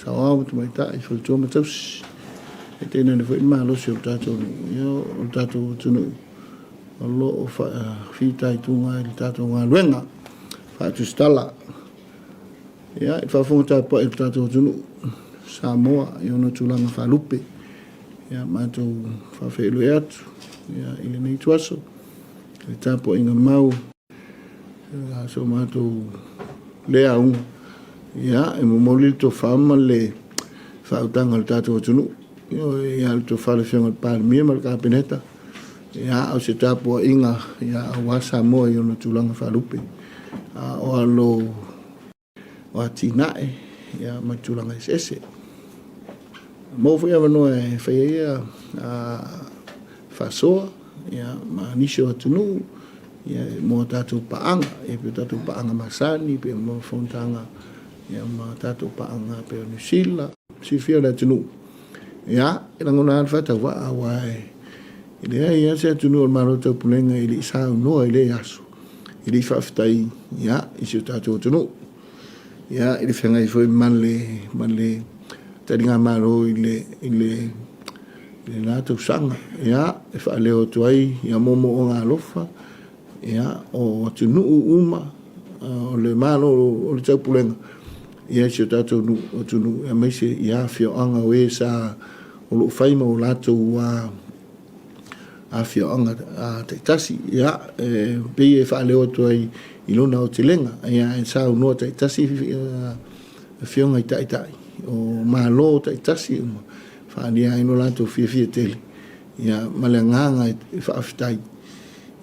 Saoao ma tamaitai, faletua ma tausi. E tainane foi le malosi o le tatou nuu, ia o le tatou atunuu o lo o fitaituga i le tatou galuega faatusitala. Ia, i le faafofoga tapuai a le tatou atunuu Samoa i ona tulaga faalupe, ia matou faafeiloai atu ia, i lenei ituaso i le tapuaiga mau so matou lea auga, ia, e momoli le tofa ma le faautaga a le tatou atunuu, ia, le tofa a le Afioga i le Palemia ma le Kapeneta, ia, o se tapuaiga, ia, aua Samoa i ona tulaga faalupe, a o alo o atinae ia, ma tulaga eseese. Maua foi avanoa e fai ai ia faasoa ia, ma nisi o atunuu ia, mo a tatou paaga, ia, pei o tatou paaga masani, pei o fonotaga ia, ma tatou paaga pei o Niu Sila. Silafia o le atunuu, ia, e lagona lava le faatauvaa, aua e leai lava se atunuu o le Malo o Taupulega e le i saunoa i lea aso, e le i faafetai ia, i si o tatou atunuu. Ia, i le feagai foi ma le, ma le taligamalo i le, i le, i lena tausaga. Ia, e faaleo atu ai ia moomooga alofa, ia, o atunuu uma o le Malo o le Taupulega, ia, i si o tatou nuu, atunuu, aemaise ia afioaga o e sa o lo o fai ma o latou afioaga taitasi. Ia, e pei e faaleo atu ai i lona aotelega, ia, e saunoa taitasi afioga i taitai o Malo taitasi uma, faaalia ai lo latou fiafia tele, ia, ma le agaga e faafetai,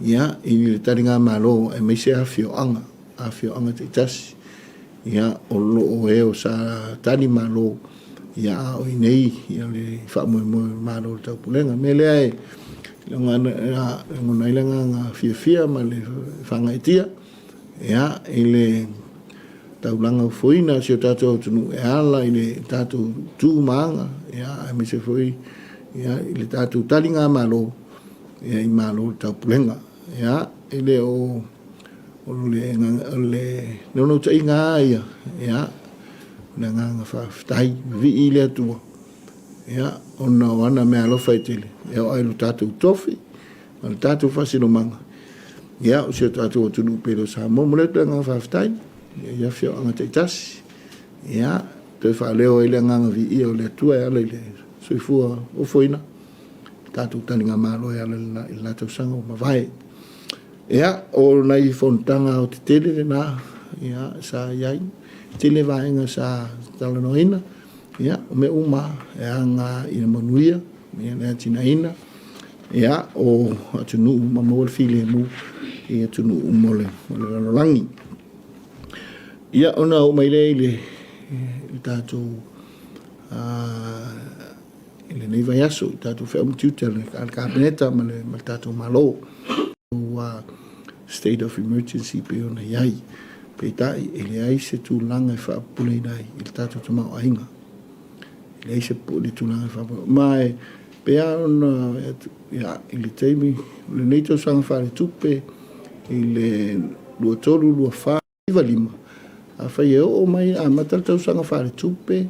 ia, i le taligamalo aemaise afioaga, afioaga taitasi, ia, o lo o e o sa tali malo, ia, a o i inei, ia, le faamoemoe o le Malo o le Taupulega. O le mea lea e lagona ai le agaga fiafia ma le faagaeetia, ia, i le taulaga ofoina o si o tatou atunuu e ala i le tatou tu ma aga, ia, aemaise foi, ia, i le tatou taligamalo, ia, i Malo o le Taupulega. Ia, e le o o le, o le naunautaiga lava ia, ia, o le agaga faafetai, vivii i le Atua, ia, ona o ana meaalofa e tele, e oo ai i lo tatou tofi, ma le tatou faasinomaga, ia, o si o tatou atunuu pele o Samoa. Momoli atu le agaga faafetai i afioaga taitasi, ia, toe faaleo ai le agaga viia o le Atua e ala i le soifua ofoina, tatou taligamalo e ala i le la tausaga ua mavae. Ia, o nai fonotaga aotetele lena, ia, sa i ai, tele vaega sa talanoaina, ia, o mea uma e aga i le manuia, ia, le atinaeina, ia, o atunuu ma maua le filemu i atunuu uma o le lalolagi. Ia, ona oo mai lea i le tatou i lenei vaiaso i tatou feau ma tiute a le Kapeneta ma le tatou Malo. Ua state of emergency pei ona i ai. Peitai, e leai se tulaga e faapuleina ai i le tatou tamaoaiga. E leai se le tulaga e faapuleina. Ma e pei lava ona ia, i le taimi o lenei tausaga faaletupe i le 23, 24, 95, afai e oo mai amata le tausaga faaletupe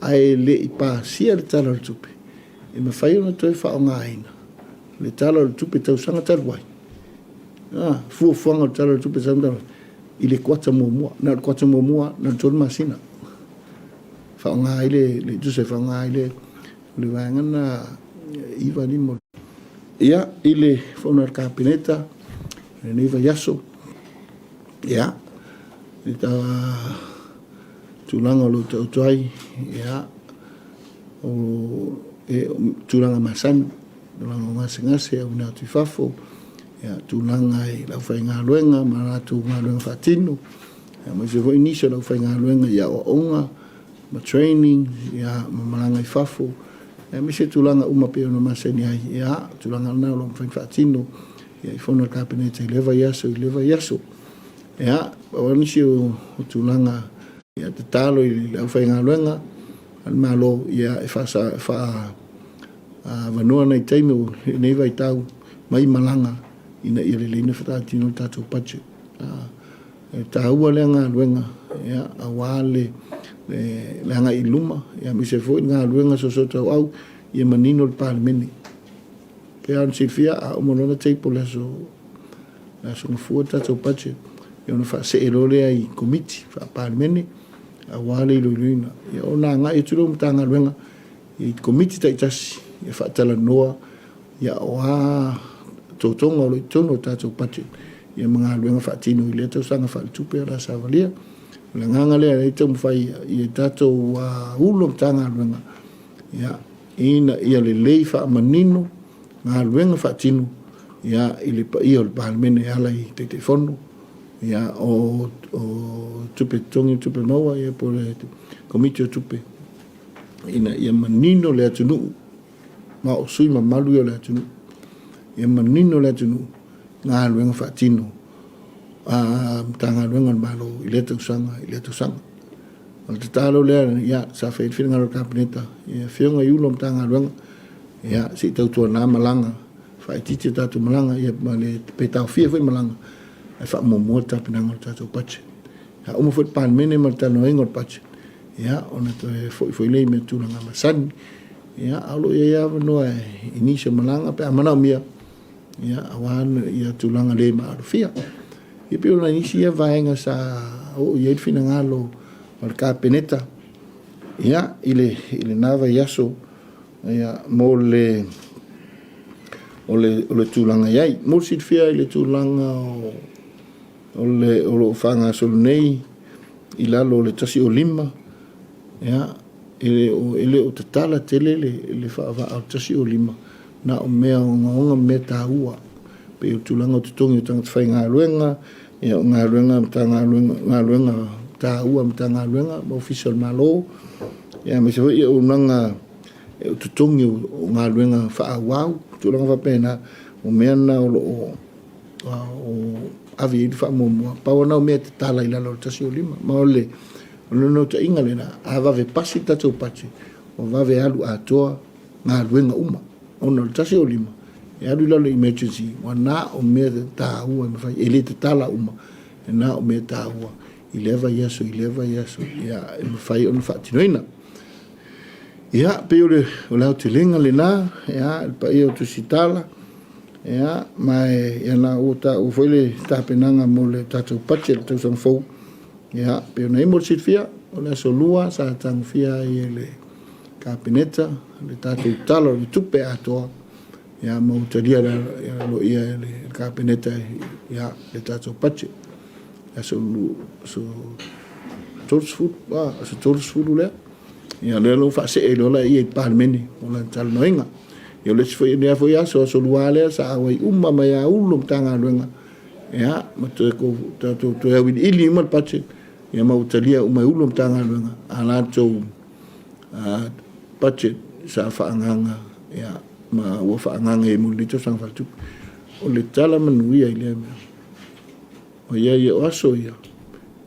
ae le i pasia le Tala o le Tupe, e mafai ona toe faaaogaina le Tala o le Tupe tausaga talu ai, fuafuaga o le Tala o le Tupe tausaga talu ai i le kuata muamua, na o le kuata muamua, na o le 3 masina. Faaaoga ai le, tusa e faaaoga ai le, le vaega lena 9, 5. Ia, i le fono a le Kapeneta i lenei vaiaso, ia, i le tulaga o lo o taoto ai, ia, o e, tulaga masani, tulaga o gasegase auina atu i fafo, ia, tulaga i le aufaigaluega ma latou galuega faatino, ia, aemaise foi nisi o le aufaigaluega i aoaoga, ma training, ia, ma malaga i fafo, aemaise tulaga uma pei ona masani ai, ia, tulaga lena o lo o mafai ona faatino, ia, i fono a le Kapeneta i lea vaiaso i lea vaiaso. Ia, pau lava nisi o tulaga, ia, tatalo i le aufaigaluega a le Malo, ia, e faaavanoa nai taimi o lenei vaitau mai malaga ina ia lelei ona faatino le tatou budget. E taua lea galuega aua le le agai i luma, aemaise foi le galuega soosootaua ia manino le Palemene. Pei lava ona silafia, a uma loa ona table i le aso, le aso Gafua le tatou budget, ia ona faasee loa lea i Komiti Faa-Palemene aua le iloiloina. Ia ona agai atu lea o Matagaluega i Komiti taitasi e faatalanoa ia o a totoga o lo o i totonu o le tatou budget ia ma galuega faatino i lea tausaga faaletupe o le a savalia. O le agaga lea e taumafai ia tatou Ulu o Matagaluega ia, ina ia lelei faamanino galuega faatino ia, i le paia o le Palemene e ala i Taitaifono ia, o tupe totogi ma tupe maua ia, po o le Komiti o Tupe ina ia manino le atunuu ma o sui mamalu ia o le atunuu, ia manino le atunuu galuega faatino a Matagaluega a le Malo i lea tausaga i lea tausaga. O le tatalo lea, ia, sa fai ai le finagalo o le Kapeneta i afioga i Ofisa Sili o Matagaluega, ia, se i tautuana malaga, faaitiitia a tatou malaga, ia, ma le, pe taofia foi malaga, ae faamuamua le tapenaga o le tatou budget. A uma foi le Palemene ma le talanoaina o le budget, ia, ona toe foi foi lea i mea tulaga masani. Ia, a o lo o i ai lava avanoa i nisi o malaga pe a manaomia, ia, aua ia tulaga le maalofia. Ia pei o nai nisi ia vaega sa oo i ai le finagalo o le Kapeneta, ia, i le, i lena vaiaso, ia, mo le, o le, o le tulaga i ai. Mo le silafia i le tulaga o, o le, o lo o faagasolo nei i lalo o le 105, ia, e le o, e le o tatala tele le, le faavaa o le 105, na o mea ogaoga ma mea taua, pei o tulaga o totogi o tagata faigaluega, ia o galuega Matagaluega, galuega taua a Matagaluega ma Ofisa o le Malo, ia aemaise foi auaunaga o totogi o galuega faaauau, tulaga faapena, o mea na o lo o ave i ai le faamuamua. Pau lava na o mea e tatala i lalo o le 105. Ma o le naunautaiga lena, a vave pasi le tatou budget, ua vave alu atoa galuega uma. Ona o le 105, e alu i lalo i emergency, ua na o mea taua e mafai, e le tatala uma, e na o mea taua i lea vaiaso, i lea vaiaso, ia, e mafai ona faatinoina. Ia, pei o le, o le aotelega lena, ia, le paia o Tusitala, ia, ma e, ia, na ua taua foi le tapenaga mo le tatou budget le tausaga fou, ia, pei ona i ai mo le silafia, o le aso Lua sa tagofia ai e le Kapeneta le tatou Tala o le Tupe atoa, ia, ma ua talia aloaia e le Kapeneta, ia, le tatou budget. Aso aso 30, aso 30 lea. Ia, lea ua faasee loa la ia i le Palemene mo lana talanoaina. Ia, o le isi foi lea foi aso, aso Lua lea, sa auai uma mai lava Ofisa Sili o Matagaluega, ia, ma toe tatou toe auiliili uma le budget, ia ma ua talia uma e Ofisa Sili o Matagaluega a latou budget sa faaagaaga, ia, ma ua faaagaaga i ai mo lenei tausaga faaletupe. O le tala manuia i lea mea, ʻOiai o aso ia,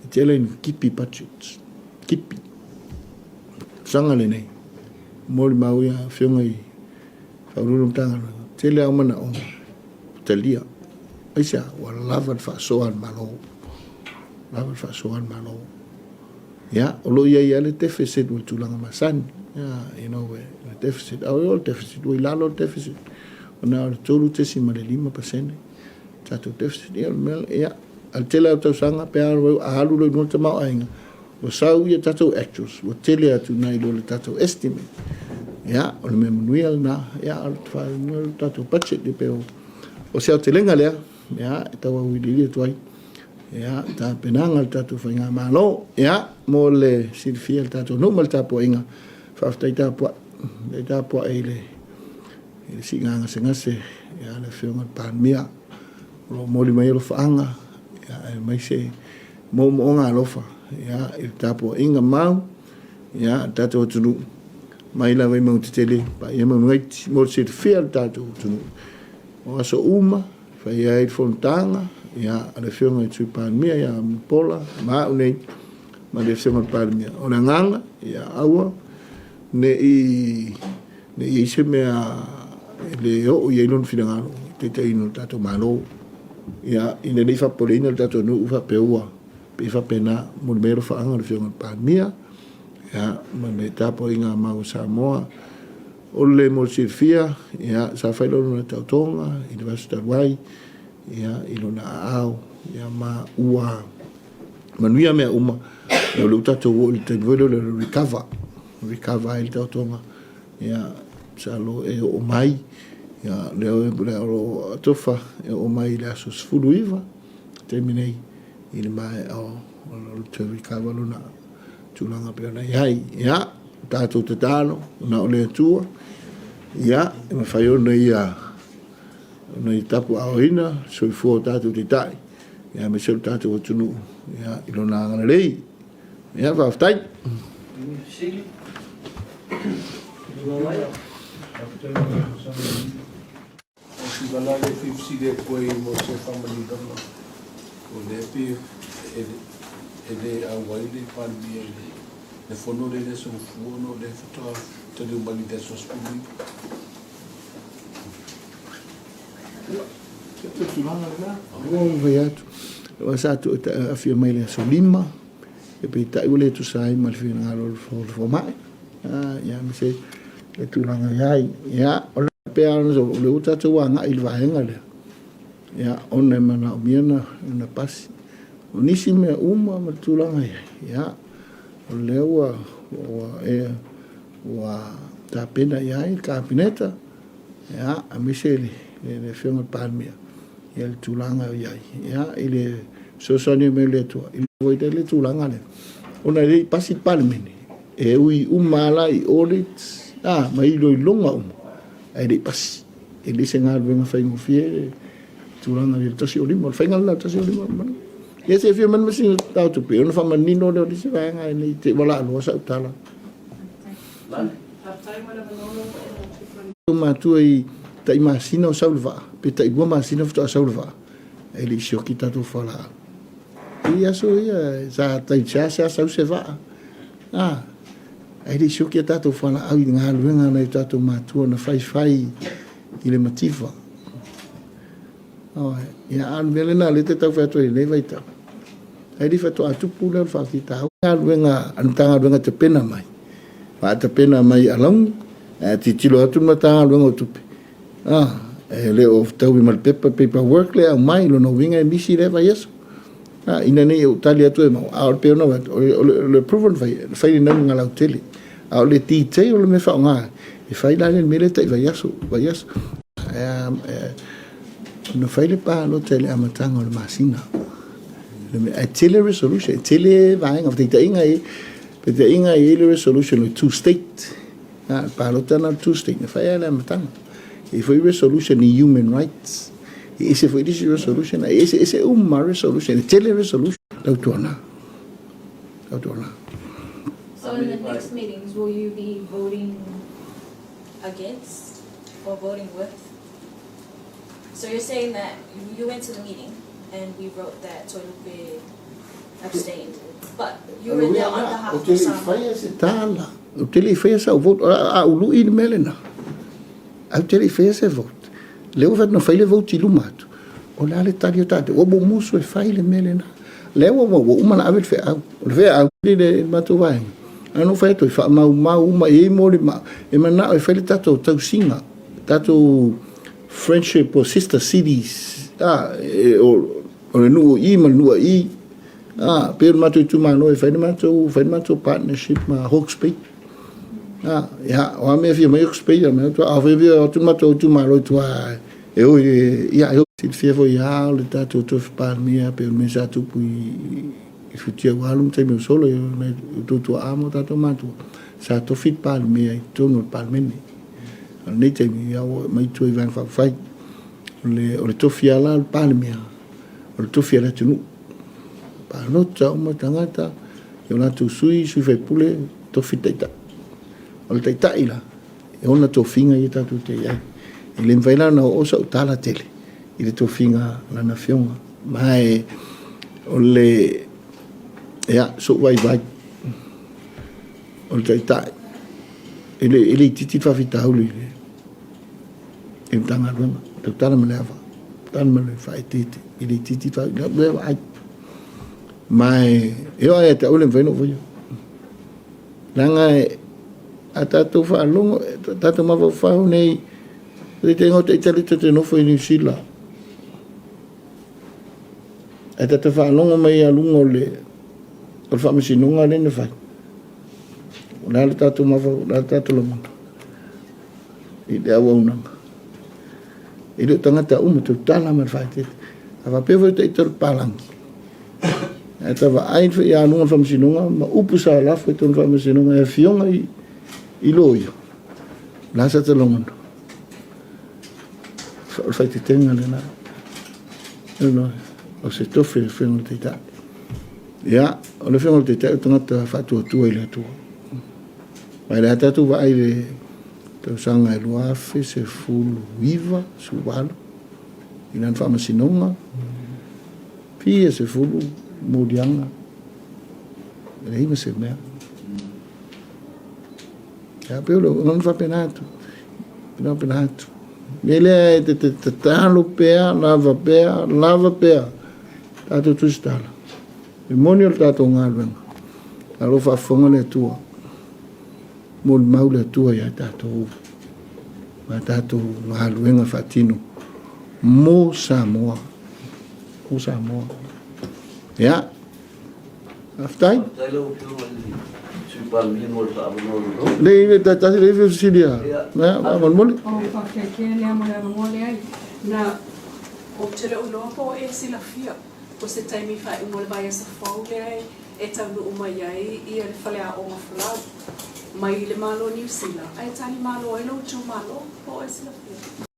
e tele ina tipi budgets, tipi. Tausaga lenei, molimau ia afioga i Faauluulu o Matagaluega, tele lava o manaoga ua talia. Aisea? Ua lava le faasoa a le Malo, lava le faasoa a le Malo. Ia, o lo o i ai lava le deficit o le tulaga masani, you know, le deficit, a o le deficit, ua i lalo le deficit, ona o le 3.5%. Tatou deficit, ia, o le mea, ia, a le tele lava o tausaga, pe a alu loa i luga le tamaoaiga, ua sau ia tatou actuals, ua tele atu nai lo le tatou estimate. Ia, o le mea manuia lena, ia, o le tatou budget, ia, pe o se aotelega lea, ia, e tau auiliili atu ai, ia, tapenaga a le tatou faigamalo, ia, mo le silafia e le tatou nuu ma le tapuaiga, faafetai tapuai, faafetai tapuai i le i le siiga gasegase a le Afioga i le Palemia o lo o momoli mai alofaaga aemaise moomooga alofa i le tapuaiga mau a le tatou atunuu mai lava i mauga tetele paia mauga iti mo le silafia e le tatou atunuu. O aso uma e fai ai le fonotaga a le Afioga i le Sui Palemia ia Mulipola ma au nei ma le Afioga i le Palemia. O le agaga ia aua ne i Ne i i ai se mea e le oo i ai lona finagalo i le taitaiina o le tatou Malo, ia, ina ne i faapopoleina le tatou nuu faapea ua pei e faapena, momoli mai alofaaga le Afioga i le Palemia. Ia, ma le tapuaiga a mau o Samoa. O le mo le silafia, ia, sa fai lona taotoga i le vaiaso talu ai, ia, i lona aao, ia, ma ua manuia mea uma. Ia, o lea ua tatou oo i le taimi foi lea o le recover, recover ai le taotoga, ia, masalo e oo mai, ia, lea o lo o atofa e oo mai i le aso 19, taimi nei, i le maea o le toe recover lona tulaga pei ona i ai. Ia, tatou tatalo, na o le Atua, ia, e mafai ona ia, ona ia tapuaaoina soifua o tatou taitai, ia, aemaise o le tatou atunuu, ia, i lona agalelei. Ia, faafetai. O si vala lea e fia fesili atu ai mo se faamaninoga, o lea e pei e le auai le Palemia i le fono lea i le aso Gafua ona o lea faatoa taliu mai i le aso 19. Se tulaga lena, ua ou fai atu, aua sa afio mai i le aso 5, peitai ua le tusa ai ma le finagalo o le fomai. Ia, aemaise le tulaga i ai. Ia, o le pea o lea ua tatou agai i le vaega lea, ia, ona e manaomia na pasi. O nisi mea uma ma le tulaga i ai, ia, o lea ua, ua, e, ua tapena i ai le Kapeneta, ia, aemaise le, le, le Afioga i le Palemia, ia le tulaga o i ai, ia, i le fesoasoani mai o le Atua, i le tulaga lea, ona e le i pasi le Palemene, E ui uma lava la i audits a, ma iloiloga uma, ae le i pasi. E le se galuega faigofie le tulaga i le 105. O le faiga lena o le 105. Ia se fia mai ma sina tau tupe, ona faamanino lea o le isi vaega e nei te ua laaloa sau tala. Matua i tai masina o sau le vaa, pe tai 2 masina faatoa sau le vaa, e le i sioki tatou fualaau. I aso ia, sa tai seasea sau se vaa. A, ae le i sioki a tatou fualaau i galuega a nai o tatou matua na faifai i le mativa. Oi, ia, a o le mea lena o lea e te tau fai atu ai i lenei vaitau. Ae le i faatoa tupu lea o le faafitauli. Galuega a le Matagaluega e tapena mai, faatapena mai i alauni, ae tilotilo atu le Matagaluega o Tupe, a, e le o fetaui ma le pepa, paper work lea e aumai, lona uiga e misi lea vaiaso. A, ina ne i ou tali atu e mau, a o le pei ona ou fai atu, o le approval na fai, na fai i le nauna lautele. A o le detail o le mea faaaoga, e fai la le mea lea tai vaiaso, vaiaso. Na fai le palota i le amataga o le masina. Ae tele resolution, e tele vaega, faitaitaiga e, faitaitaiga e i ai le resolution o le two state. Na, le palota na o le two state, na fai lava i le amataga. E i ai foi resolution i human rights, e ese foi le isi resolution, e ese ese uma resolution, e tele resolution. Tautuana. Tautuana. So in the next meetings, will you be voting against or voting with? So you're saying that you went to the meeting and we wrote that Toilupe abstained, but you were there on behalf of Samoa. Ou te le i faia se tala, ou te le i faia sau vote, a ului le mea lena. Ae ou te le i faia se vote. Lea ua fai atu na fai le vote i luma atu. O le a le tali o tatou? Ua mumusu e fai le mea lena. Lea ua ua uma ona ave le feau. O le feau i le matou vaega. Ae na ou fai atu e faamaumau uma e i ai molimau. E manao e fai le tatou tausiga, tatou friendship o sister cities, a, e, o, o le nuu o i ma le nuu a i. A, pei o le matou itumalo e fai le matou, fai le matou partnership ma Hawke's Bay. A, ia, o a mea fia mai Hawke's Bay, a mea atu, a fai fia atu le matou itumalo i tua, e oi, ia, e silafia foi lava o le tatou tofi Palemia pei o le mea sa tupu i, i Futiaualu ma taimi o sola, i nai o outou tuaa ma o tatou matua, sa tofi le Palemia i totonu o le Palemene. A o lenei taimi, ia ua aumai i tua i Vaega Faaupufai. O le, o le tofi lava la o le Palemia, o le tofi a le atunuu. Palota uma tagata, i o latou sui, sui faipule, tofi le taitai. O le taitai la, e ona tofiga ia tatou te i ai. E le mafai la ona oo sau tala tele i le tofiga a lana afioga. Ma e, o le, ia, sou vaivai, o le taitai, e le, e le itiiti le faafitauli i le, i le Matagaluega, tautala ma le ava, tautala ma le faaeteete, e le itiiti le faafitauli, le vaai. Ma e, e oo lava ia te au e le mafai ona ou faia. Leaga a tatou faalogo, tatou mafaufau nei, le taitaiga o Taitai tou te nofo i Niu Sila. Ae tatou faalogo mai ia luga o le faamasinoga lea na fai. O le a le tatou mafaufau, o le a le tatou lagona i le auaunaga. E le o tagata uma, tautala ma le faaeteete. A faapea foi o Taitai o le papalagi, ae ta vaai foi ia luga o le faamasinoga ma upu sa lafo i totonu o le faamasinoga e afioga i loia, o le a sa ta lagona? O le faaeteetega lena. O se tofi o le Afioga i le Taitai. Ia, o le Afioga i le Taitai o le tagata faatuatua i le Atua. Ma o le a tatou vaai i le tausaga e 2019, 18, i lana faamasinoga, fia sefulu moliaga, e leai ma se mea. Ia, pei o le lagona faapena atu, faapena atu. Me lea e te tatalo pea, lava pea, lava pea, tatou tusitala. E moni o le tatou galuega, a o lo o faafofoga le Atua. Molimau le Atua ia tatou ma tatou galuega faatino mo Samoa. Mo Samoa. Ia. Faafetai. Faafetai lau Afioga i le Sui Palemia mo le faaavanoa lelei. Lei le tasi le fesili a. Ia, faamolemole. Oh, faafetai tele lea mo le avanoa leai. Na, ou te le o iloa po o e silafia po se taimi faaiuga o le vaiaso fou lea e taunuu mai ai ia le faleaoga folau mai le Malo o Niu Sila ae talimalo ai lou itumalo po o e silafia.